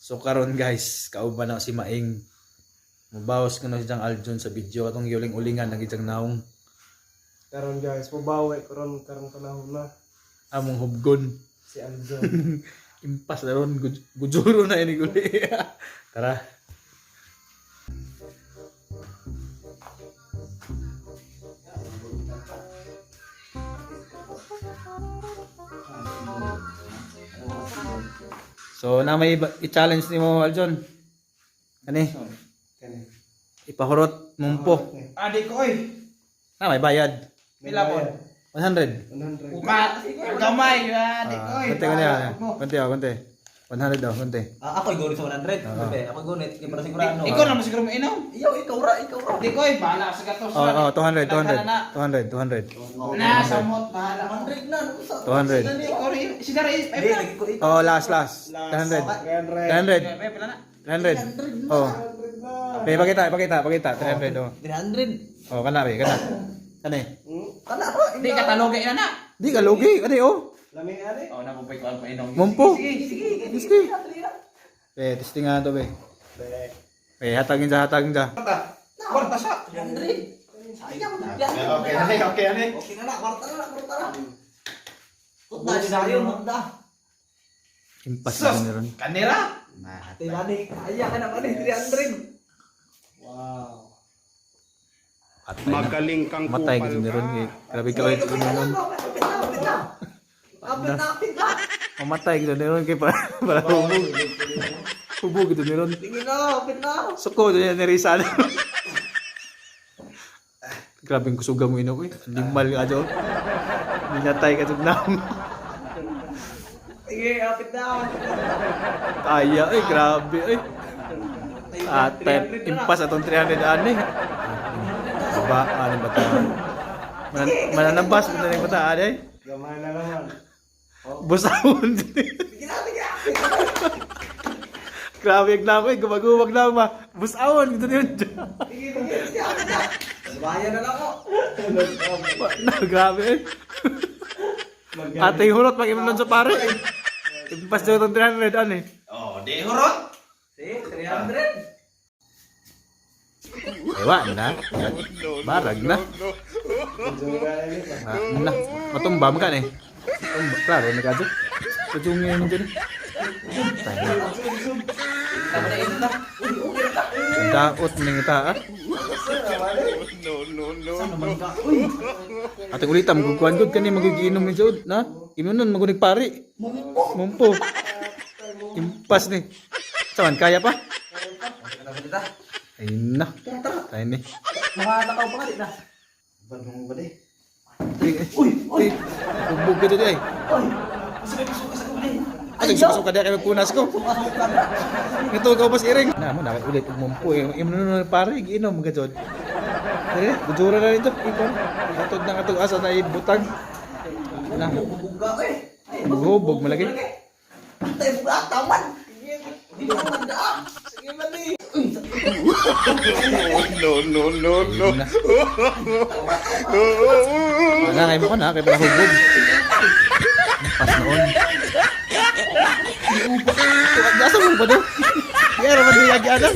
So karon guys, kauban na si Maing. Mubawas ko na si Jang Aljon sa video atong giuling-ulingan ang ijang naong. Karon guys, mubawi karon karong panahon na Among hubgon. si Aljon. Impas na ron, gujuro na ini guli. Tara. So na may i-challenge nimo, Aljon. Ani? Kani. Ipahurot mumpo. Adi ko oy. Na may bayad. Pila po? 100. 100. Uka, gamay, adi ko oy. Konti konti. Konti oh, konti. 100 daw, konti. Ah, ako gunit sa 100. Bebe, ako gunit. Kaya para sigurado. Ikaw naman siguro mainom. Iyo, ikaw ra, ikaw ra. Di ko oy, bahala sa gatos. Oh, 200, 200. 200, 200. Na samot bahala. 100 na, ano sa? 200. Ikaw rin, si Dara ay Hindi, lagi ko ikaw. Oh, last, last. 300. 300. 300. Ay, pila na. 300. Oh. Pe, pakita, pakita, pakita. 300, oh. 300. Oh, kana, be, kana. Kani. Kana ra. Di ka talogay na na. Di ka lugi, kani oh. Lami ani. Oh, na ko pa painom. Mumpo. Sige, sige. Sige. Pe, testing nga to, be. Pe, hatagin sa, hatagin sa. Kwarta siya. 300. Sayang. Okay na, okay na. Okay na na, kwarta na, kwarta na. Kutna, sayo, magda. Impas na ni ron. Kanira. Tinani, kaya ka na man 300. Wow. Patay na. Magaling kang Matay kupal gid ni ron ka. kay. Grabe ka oy nun. Kapit na, kapit na. Kapit na, kapit na. Mamatay gid ni ron kay para para hubog. Hubog gid ni ron. Sige na, kapit na. Suko dyan ni Rizal. Grabe ang kusuga mo ino ko eh. Animal ka dyan. Minatay ka dyan na. Sige, kapit na. Kaya eh, grabe eh. Ate, impas atong 300 ani. Ba, ano ba ta? Mananabas mo na rin ba ta, ani? Gamay na naman. Busawon. Sige na, sige na. Grabe ang nako eh, gumagumag na ma. Busawon, ito yun. Sige, sige, sige, kapit na. Bayan na lang ako. Na, grabe eh. Ate, hurot, pag imunan sa pare. Impas daw itong 300 ani. Oh, di hurot. Sige, 300. Ewa na. Barag na. Jura ani pa. Ah, na. Matumba man ka ni. Tumba, klaro na kadyo. Kujungin mo dyan. Tayo. Tama na ito na. Uy, okay na ka. Ang daot ning ita ah. No, no, no. Saan naman ka? Uy, Ate ulit am gukuan gud kani magigiinom ni Jod na. Imunon magunig pari. mumpo. Mumpo. Impas ni. Saman kaya pa? Okay na ba Ay na. Tara, tara. Tayo ni. Makatakaw pa nga di na. Bagong ba di? Uy, uy, Hubog ka dyan ay. uy. Pasok, pasok, pasok. Ay, suka ka kay magpunas ko. Suka, suka. Ito ka pas iring. Na mo na ulit og mumpo. Imunon pare giinom ka jod. Dire, gudura na nito. Ikaw. Atod na katong asa na ibutang. Na. Buga eh. Ay, Hubog malagi. Patay buga taman. Di na man da. Sige man di. Uy, No, no, no, no. Na. Wala kay mo na kay pala hubog. Pas noon. Asa mo ba do? Yara man di lagi anan.